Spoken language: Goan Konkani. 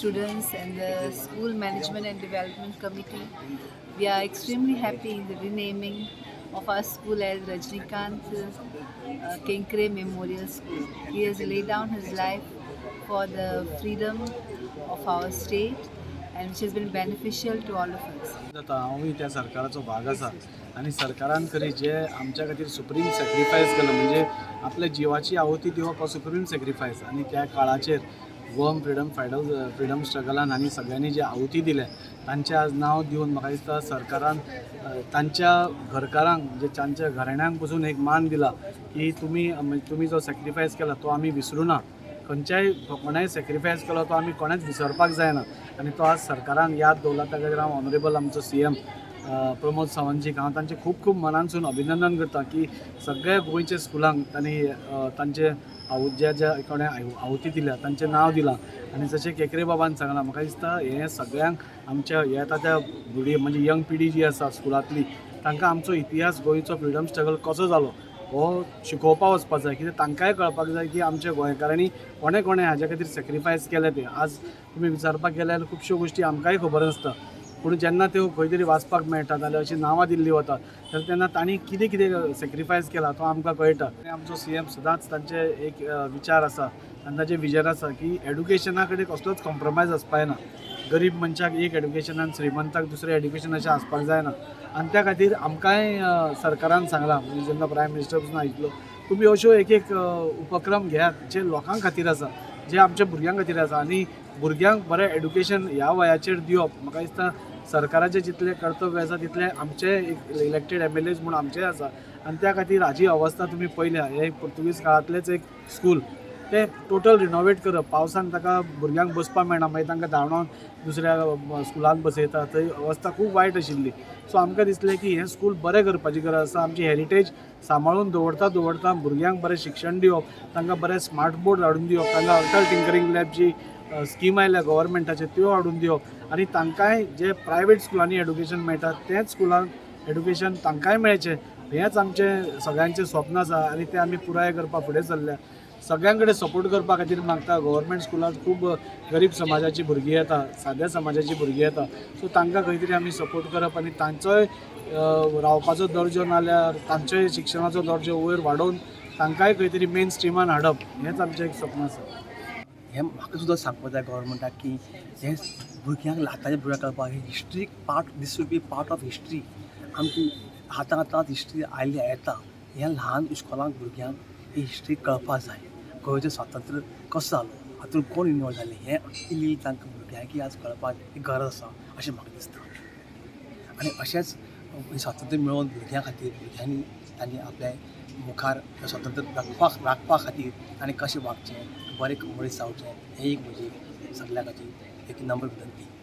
students and the school management and development committee, we are extremely happy in the renaming of our school as Rajnikant Kenkre Memorial School. He has laid down his life for the freedom of our state and which has been beneficial to all of us. जाता हांवूय त्या सरकाराचो भाग आसा आनी सरकारान खरी जे आमच्या खातीर सुप्रीम सॅक्रिफायस केलो, म्हणजे आपल्या जिवाची आहुती दिवप हो सुप्रीम सॅक्रिफायस. आनी त्या काळाचेर गोवन फ्रिडम फायटर, फ्रिडम स्ट्रगलान आनी सगळ्यांनी जे आहुती दिले, तांचें आज नांव दिवन म्हाका दिसता सरकारान तांच्या घरकारांक, म्हणजे तांच्या घराण्यांक पसून एक मान दिला की तुमी, म्हणजे तुमी जो सॅक्रिफायस केला तो आमी विसरूना. खंयच्याय कोणाय सॅक्रिफायस केलो तो आमी कोणेच विसरपाक जायना आनी तो आज सरकारान याद दवरला. त्या खातीर हांव ऑनरेबल आमचो सीएम प्रमोद सावंतजीक हांव तांचें खूब खूब मनानसून अभिनंदन करता की सगळ्या गोंयच्या स्कुलांक तांणी तांचे ज्या ज्या कोणें आहुती दिल्या तांचें नांव दिलां. आनी जशें केंकरे बाबान सांगलां, म्हाका दिसता हें सगळ्यांक आमच्या हे आतां त्या भुरगीं, म्हणजे यंग पिढी जी आसा स्कुलांतली, तांकां आमचो इतिहास, गोंयचो फ्रिडम स्ट्रगल कसो जालो हो शिकोवपा वचपा जाय. कित्याक तांकांय कळपाक जाय की आमच्या गोंयकारांनी कोणें कोणें हाज्या खातीर सॅक्रिफायस केलें तें. आज तुमी विचारपाक गेल्यार खुबश्यो गोश्टी आमकांय खबर नासता, पूण जेन्ना त्यो खंय तरी वाचपाक मेळटा जाल्यार अशीं नांवां दिल्लीं वता जाल्यार तेन्ना तांणी कितें कितें सॅक्रिफायस केला तो आमकां कळटा. आनी आमचो सीएम सदांच तांचे एक विचार आसा आनी ताचें विजन आसा की एडुकेशना कडेन कसलोच कॉम्प्रोमायज आसपाक जायना. गरीब मनशाक एक एडुकेशन, श्रीमंताक दुसरें एडुकेशन अशें आसपाक जायना. आनी त्या खातीर आमकांय सरकारान सांगलां, म्हणजे जेन्ना प्रायम मिनिस्टर पसून आयिल्लो, तुमी अश्यो एक एक उपक्रम घेयात जे लोकां खातीर आसा, जे आमच्या भुरग्यां खातीर आसा. आनी भुरग्यांक बरें एडुकेशन ह्या वयाचेर दिवप म्हाका दिसता सरकाराचें जितलें कर्तव्य आसा तितलें आमचें एक इलेक्टेड एमएलएज म्हूण आमचेंय आसा. आनी त्या खातीर हाजी अवस्था तुमी पळयल्या, हें पुर्तुगीज काळांतलेंच एक स्कूल, तें टोटल रिनोवेट करप. पावसान ताका भुरग्यांक बसपाक मेळना, मागीर तांकां धांवडावन दुसऱ्या स्कुलान बसयता. थंय अवस्था खूब वायट आशिल्ली. सो आमकां दिसलें की हें स्कूल बरें करपाची गरज आसा. आमची हेरिटेज सांबाळून दवरता दवरता भुरग्यांक बरें शिक्षण दिवप, तांकां बरें स्मार्ट बोर्ड हाडून दिवप, तांकां अटल टिंकरींग लॅब जी स्कीम आयल्या गव्हर्मेंटाचे त्यो हाडून दिवप आनी तांकांय जे प्रायवेट स्कुलांनी एडुकेशन मेळटा तेंच स्कुलान एडुकेशन तांकांय मेळचें, हेंच आमचें सगळ्यांचें स्वप्न आसा आनी तें आमी पुराय करपाक फुडें सरल्या. सगळ्यां कडेन सपोर्ट करपा खातीर मागता. गव्हर्मेंट स्कुलांत खूब गरीब समाजाची भुरगीं येता, साद्या समाजाची भुरगीं येता, सो तांकां खंय तरी आमी सपोर्ट करप आनी तांचोय रावपाचो दर्जो नाल्यार तांचोय शिक्षणाचो दर्जो वयर वाडोवन तांकांय खंय तरी मेन स्ट्रिमान हाडप हेंच आमचें एक स्वप्न आसा. हें म्हाका सुद्दां सांगपाक जाय गव्हर्मेंटाक की हें भुरग्यांक, आतांच्या भुरग्यांक कळपाक history part, this should be part of history. आमची आतां आतां हिस्ट्री आयली येता, ह्या ल्हान इस्कॉलांक भुरग्यांक ही हिस्ट्री कळपाक जाय. गोंयचें स्वातंत्र्य कसो जालो, हातूंत कोण इनवॉल्व जाले, हें इल्ली इल्ली तांकां भुरग्यांक आज कळपाक गरज आसा अशें म्हाका दिसता. आनी अशेंच स्वातंत्र्य मेळोवन भुरग्यां खातीर भुरग्यांनी तांणी आपल्या मुखार स्वातंत्र्य राखपाक राखपा खातीर ताणें कशें वागचें, बरें मनीस जावचें, हें एक म्हजी सगल्यां खातीर एक नम्र विनंती.